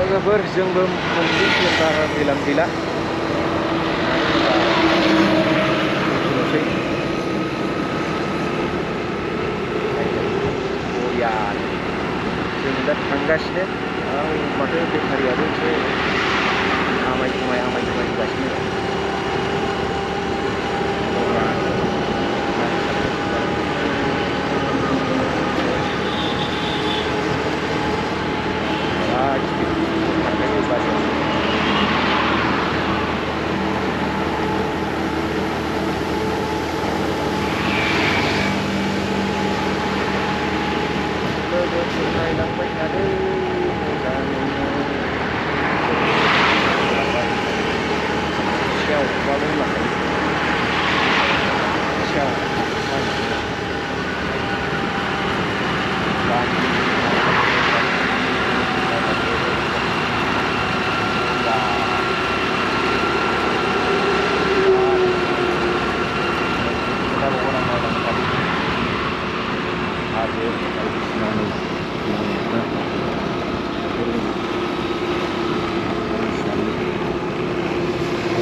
लोगोफोर जोंबो मोनसे किल'मिटार गैलां गैला बरिया जों दा थांगासिनो माथो बेटारियाबो एसे आमाय थुमाय होगासिनो नायलांबाय थादो मोजाङैनो सेवबाबो लाखायो सेव हाजो बायदिसिना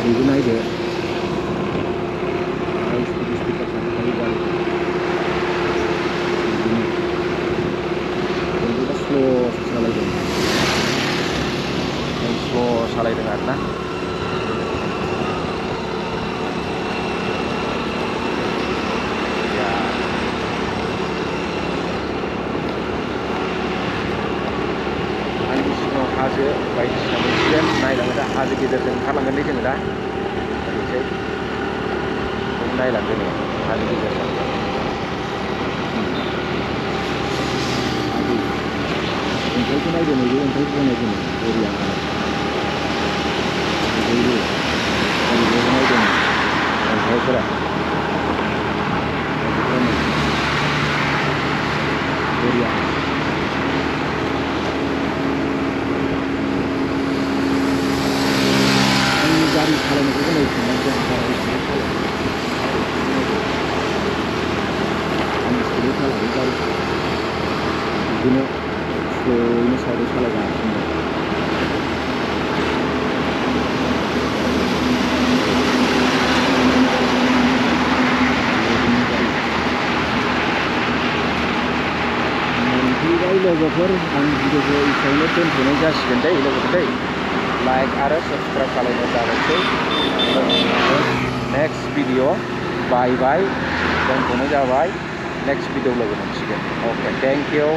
बेबो नायदो स्पिड थानो हायो गारि बिदिनो स्ल' सालायदों आरोना हाजो बायदिसिना मोनसिगोन नायलाङो दा हाजो गेजेरजों ओंखारलांगोनलै जोङो दा ओरैजाय नायलांदो नै हाजो गेजेरजों अन्थाइखौ नायदो नैबे अन्थाइ बनाय जोङो बरिया नायदों अन्थाइफोरा बरिया गारि सालायनायखौ जों बिदिनो स्ल'यैनो साइडआव सालायगासिनो मोनफैबाय लोगोफोर आं भिडिअखौ एसेयावनो दोनथ'नाय जासिगोन दै लोगोफोर दै लाइक आरो सब्सक्राइब खालामनो दाबायसै नेक्स्ट भिडिअ बाय बाय दोनथ'नाय जाबाय नेक्स्ट भिडिअ लोगो मोनसिगोन अके थेंक इउ